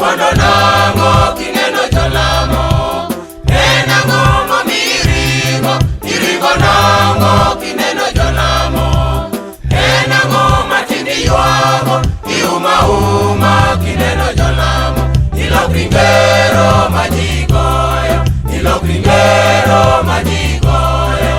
Ipondo nang'o kineno jolamo? En ang'o momiyo iringo? Iringo nang'o kineno jolamo? En ang'o ma tinde iywago? Iuma uma kineno jolamo. Ilokri ngero ma ji goyo. Ilokri ngero ma ji goyo.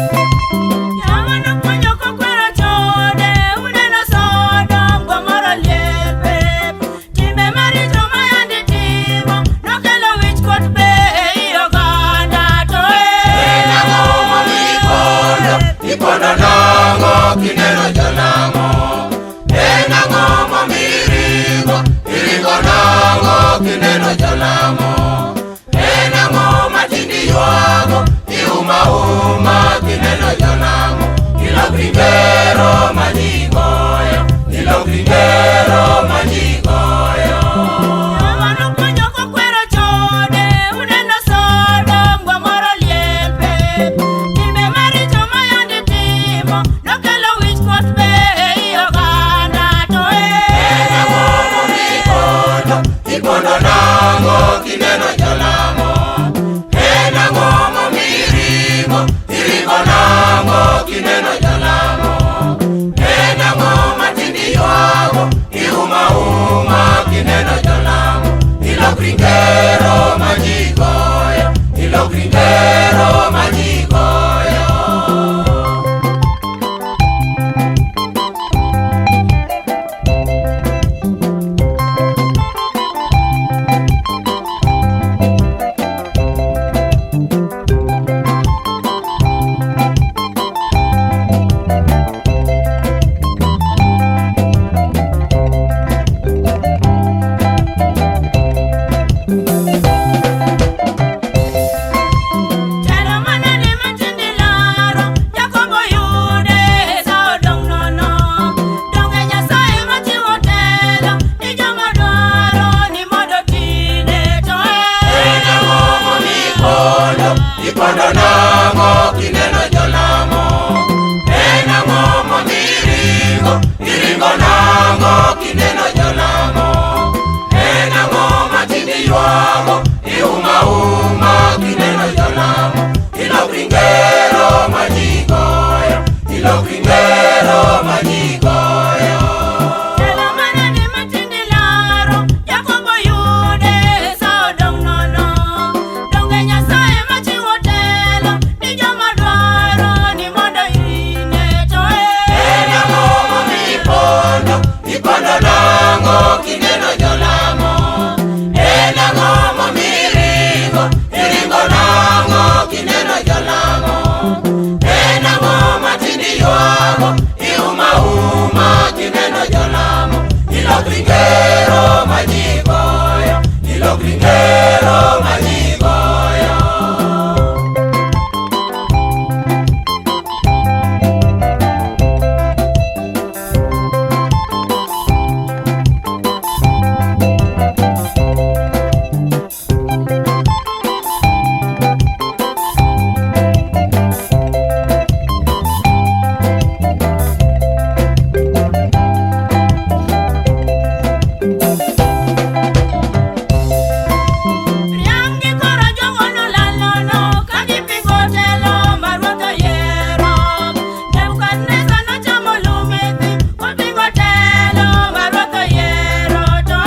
Joma nopuonjo kokwero chode, uneno Sodom, Gomora liel pep. Timbe maricho ma yande timo, nokelo wichkuot be ei oganda to En ang'o momiyo ipondo? Ipondo nang'o kineno jolamo? En ang'o momiyo iringo? Iringo nang'o kineno jolamo? En ang'o ma tinde iywago? Iuma uma kineno jolamo. Ilokri ngero ma ji goyo. Ilokri ngero ma ji goyo. Joma nopuonjo kokwero chode, uneno Sodom, Gomora liel pep. Timbe maricho ma yande timo, nokelo wichkuot be ei oganda to En ang'o momiyo ipondo? Ipondo nang'o kineno jolamo? En ang'o momiyo iringo? Iringo nang'o kineno jolamo? En ang'o ma tinde iywago? Iuma uma kineno jolamo. Ilokri ngero ma ji goyo. Ilokri ngero ma ji goyo. Telo manade matinde laro, Jakobo yude, Esau odong' nono. Donge Nyasaye machiwo telo ni joma dwaro ni mondo otine to En ang'o momiyo ipondo? Ipondo nang'o kineno jolamo? En ang'o momiyo iringo? Iringo nang'o kineno jolamo? En ang'o ma tinde iywago? Iuma uma kineno jolamo. Ilokri ngero ma ji goyo. Ilokri ngero ma ji goyo. Telo manade matinde laro, Jakobo yude, Esau odong' nono. Donge Nyasaye machiwo telo ni joma dwaro ni mondo otine to En ang'o momiyo ipondo? Ipondo nang'o kineno jolamo? En ang'o momiyo iringo? Iringo nang'o kineno jolamo? En ang'o ma tinde iywago? Iuma uma kineno jolamo. Ilokri ngero ma ji goyo. Ilokri ngero ma ji goyo. Riang gi koro jogono lal nono ka gipingo telo ma ruoth oyiero. Nebukadneza nochamo lum e thim kopingo telo ma ruoth oyiero to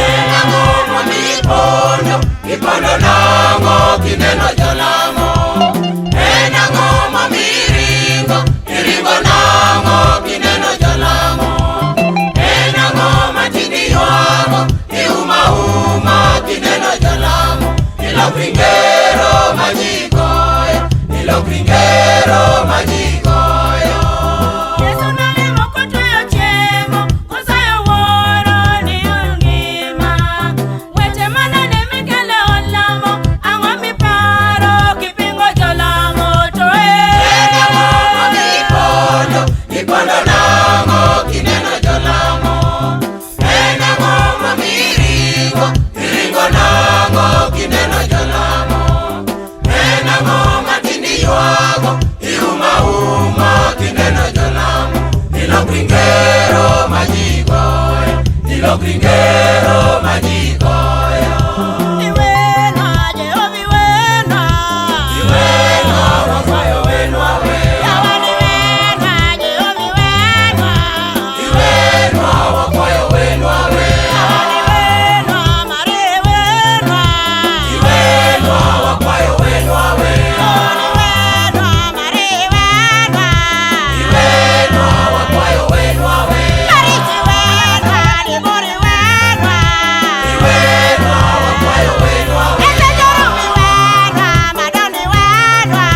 En ang'o momiyo ipondo? Ipondo nang'o kineno jolamo? En ang'o momiyo iringo? Iringo nang'o kineno jolamo? En ang'o ma tinde iywago? Iuma uma kineno jolamo. Ilokri ngero ma ji goyo. Ilokri ngero ma ji goyo. Yesu nolemo kotweyo chiemo kosayo wuoro ni ngima. Weche manade mikelo e od lamo, ang'o miparo? gi ngero ma ji goyo. Iwenwa, Jehova iwenwa. Iwenwa, wakwayo wenwa we. Yawani wenwa, Jehova iwenwa. Iwenwa, wakwayo wenwa we. Yawani wenwa, Maria iwenwa. Iwenwa, wakwayo wenwa we. Yawani wenwa, Maria iwenwa. Iwenwa, wakwayo wenwa we. Marichi wenwa, Dibori wenwa. Iwenwa, wakwayo wenwa we. Ese Jorumi wenwa, Madoni wenwa.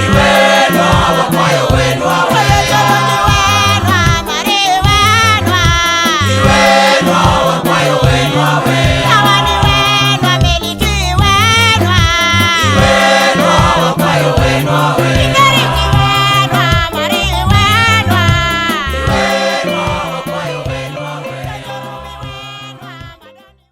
Iwenwa, wakwayo wenwa we. Oyo Jorumi wenwa, Maria wenwa. Iwenwa, wakwayo wenwa we. Yawani wenwa, Meliki wenwa. Iwenwa, wakwayo wenwa we.